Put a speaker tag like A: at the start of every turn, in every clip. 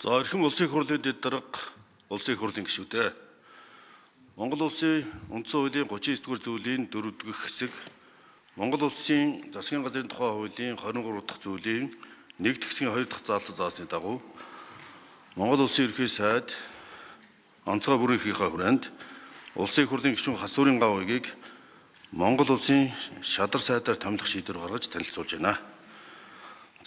A: За эрхэм улсын их хурлын дэд дарга, улсын их хурлын гишүүдээ. Монгол улсын үндсэн хуулийн 39-р зүйлийн 4 дэх хэсэг, Монгол улсын засгийн газрын тухай хуулийн 23 дахь зүйлийн 1 дэх хэсгийн 2 дахь заалт заасны дагуу Монгол улсын ерөнхий сайд онцгой бүрэн эрхийнхээ хүрээнд улсын их хурлын гишүүн Хасуурын гав уйгийг Монгол улсын шадар сайдаар томилох шийдвэр гаргаж танилцуулж байна.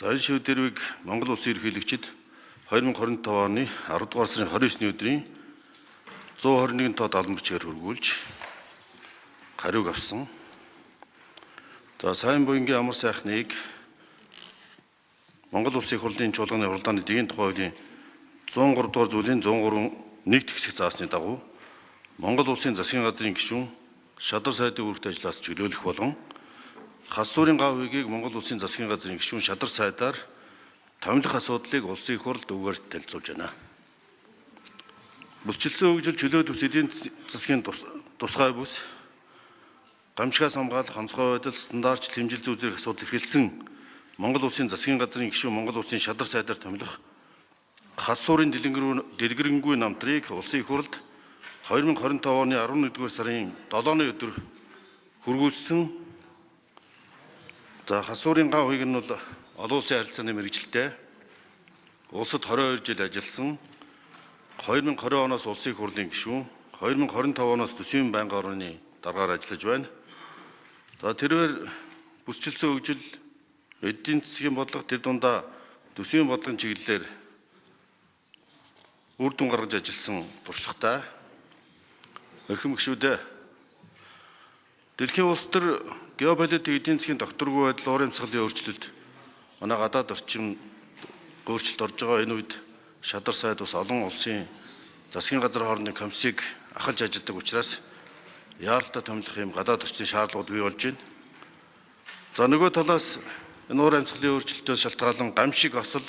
A: За энэ шийдвэрийг Монгол улсын ерөнхийлөгчид 2025 оны 10 дугаар сарын 29-ний өдрийн 121 тоо 70 бичгээр хөргүүлж хариуг авсан. За сайн буянгийн амар сайхныг Монгол Улсын их хурлын чуулганы хуралдааны дэгийн тухай хуулийн 103 дугаар зүйлийн 103 нэг тэгсэх заасны дагуу Монгол Улсын засгийн газрын гишүүн шадар сайдын үүрэгт ажлаас чөлөөлөх болон хас суурийн гав хуйгийг Монгол Улсын засгийн газрын гишүүн шадар сайдаар томилох асуудлыг улсын их хурлд үгээр танилцуулж байна. Бүсчилсэн хөгжил чөлөө төс эдийн засгийн тусгай бүс гамшигаас хамгаалах онцгой байдал стандартч хэмжил зүй зэрэг асуудал эрхэлсэн Монгол Улсын засгийн газрын гишүүн Монгол Улсын шадар сайдаар томилох хас суурийн дэлгэрэнгүй намтрыг улсын их хурлд 2025 оны 11-р сарын 7-ны өдөр хөргүүлсэн. За хас суурийн гав хуйг нь бол олон улсын харилцааны мэргэжилтэй улсад 22 жил ажилласан, 2020 оноос улсын их хурлын гишүүн, 2025 оноос төсвийн байнгын орны даргаар ажиллаж байна. За тэрээр бүсчилсэн хөгжил, эдийн засгийн бодлого, тэр дундаа төсвийн бодлогын чиглэлээр үр дүн гаргаж ажилласан туршлагатай. Эрхэм гишүүдээ, дэлхийн улс төр геополитик эдийн засгийн докторгүй байдал, уур амьсгалын өөрчлөлт, манай гадаад орчин өөрчлөлт орж байгаа энэ үед шадар сайд бас олон улсын засгийн газар хоорондын комиссийг ахалж ажилладаг учраас яаралтай томилох юм гадаад орчны шаардлагууд бий болж байна. За нөгөө талаас энэ уур амьсгалын өөрчлөлтөөс шалтгаалan гамшиг осол,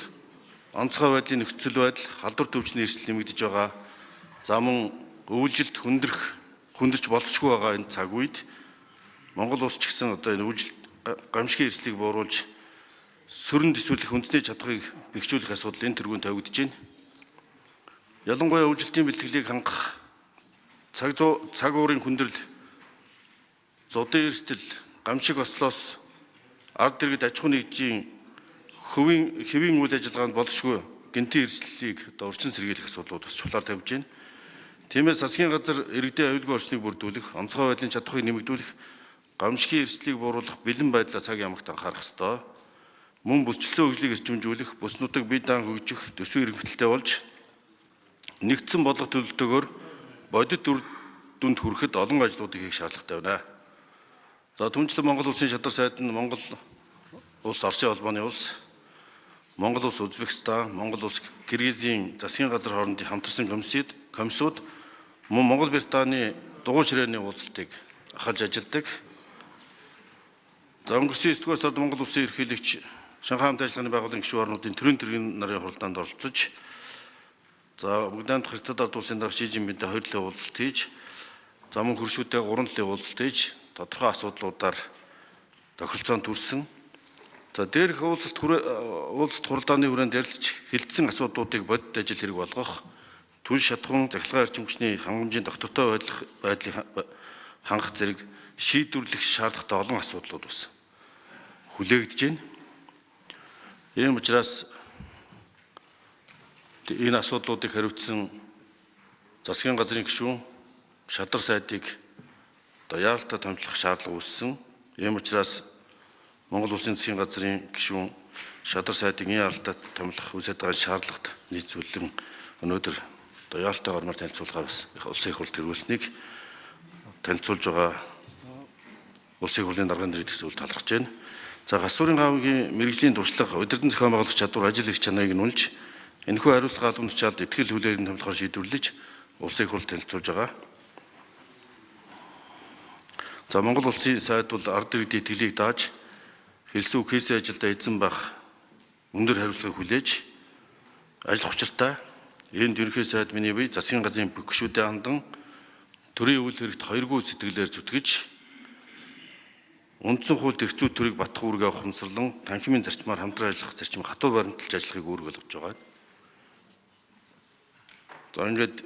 A: онцгой байдлын нөхцөл байдал, халдвар төвчний эрсдэл нэмэгдэж байгаа. За мөн өвлжилт хүндэрч болцсохгүй байгаа энэ цаг үед Монгол улс ч гэсэн одоо энэ өвлжилт гамшигын эрсдлийг бууруулж сөрөн төсвөрлөх үндэсний чадварыг бэхжүүлэх асуудал энэ тэргүүн тавигдаж байна. Ялангуяа өвлжилтийн бэлтгэлийг хангах цаг уурын хүндрэл, зудын эрсдэл, гамшиг ослоос ард иргэд аж ахуйн нэгжийн хэвийн үйл ажиллагаанд болшгүй гэнтийн эрсдлийг одоо орчин сэргийлэх асуудлууд бас чухлаар тавьж байна. Тиймээс засгийн газар иргэдийн аюулгүй орчныг бүрдүүлэх, онцгой байдлын чадварыг нэмэгдүүлэх, гамшигын эрсдлийг бууруулах бэлэн байдлаа цаг ямагт анхаарах ёстой. Мөн бүсчилсэн хөгжлийг эрчимжүүлэх, бүс нутаг бие даан хөгжих төсвийн эрхэмлэлтэй болж нэгдсэн бодлого төлөлтөөр бодит үр дүнд хүрэхэд олон ажлуудыг хийх шаардлагатай байна. За түнчлэн Монгол Улсын шадар сайд нь Монгол улс Оросын холбооны улс, Монгол улс Узбекистан, Монгол улс Киргизийн засгийн газар хоорондын хамтарсан комиссууд мөн Монгол Британий дугуй ширээний уулзалтыг ахалж ажилладаг. За өнгөрсөн 9 дугаар сард Монгол Улсын ерөнхийлөгч Шанхай хамт ажиллагааны байгууллагын гишүүн орнуудын төрийн тэргийн нарын хуралдаанд оролцож, за Бүгд найрамдах Хятад ард улсын дарга Ши Жинпинтэй 2 талын уулзалт хийж, за мөн хөршүүдтэй 3 талын уулзалт хийж тодорхой асуудлуудаар тохиролцоонд хүрсэн. За дээрх уулзалт хуралдааны хүрээнд ярилцж хэлэлцсэн асуудлуудыг бодит ажил хэрэг болгох, түлш шатхуун цахилгаан эрчим хүчний хангамжийн доктортой байдлыг хангах зэрэг шийдвэрлэх шаардлагатай олон асуудлууд бас хүлээгдэж байна. Ийм учраас энэ асуудлуудыг хариуцсан засгийн газрын гишүүн шадар сайдыг одоо яаралтай томилох шаардлага үүссэн. Ийм учраас Монгол Улсын засгийн газрын гишүүн шадар сайдыг энэ яаралтай томилох үүсээд байгаа шаардлагат нийцүүлэн өнөөдөр одоо яаралтай гормоор танилцуулахаар бас улсын их хурлд тэргүүлсэнийг танилцуулж байгаа улсын их хурлын даргын нэрийг төсөөлд талархаж байна. За гас суурийн гавгийн мэргэжлийн туршлага, удирдан зохион байгуулах чадвар, ажил эрх чанарыг нүлж энэхүү хариуцлага албан тушаалд итгэл хүлээн томилохоор шийдвэрлэж улсын их хурлд танилцуулж байгаа. За Монгол улсын сайд бол ард иргэдийн итгэлийг дааж хэлсэн үг хийсэн ажилдаа эзэн байх өндөр хариуцлагыг хүлээж ажиллах учиртай. Энд ерөнхий сайд миний бие засгийн газрын бүх гишүүдэд хандан төрийн үйл хэрэгт хоёргүй сэтгэлээр зүтгэж үндсэн хуульд эрх зүй төрийг батх үүргээ ухамсарлан танхимын зарчмаар хамтран ажиллах зарчим хатуу баримталж ажиллахыг үүрэг болгож байгаа. За, ингээд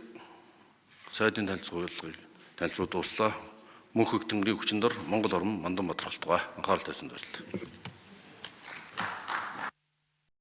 A: сайдын танилцуулгыг танилцуу дууслаа. Мөнх их тэнгэрийн хүчин дор Монгол орон мандан бадрах болтугай. Анхаарал тавьсанд баярлалаа.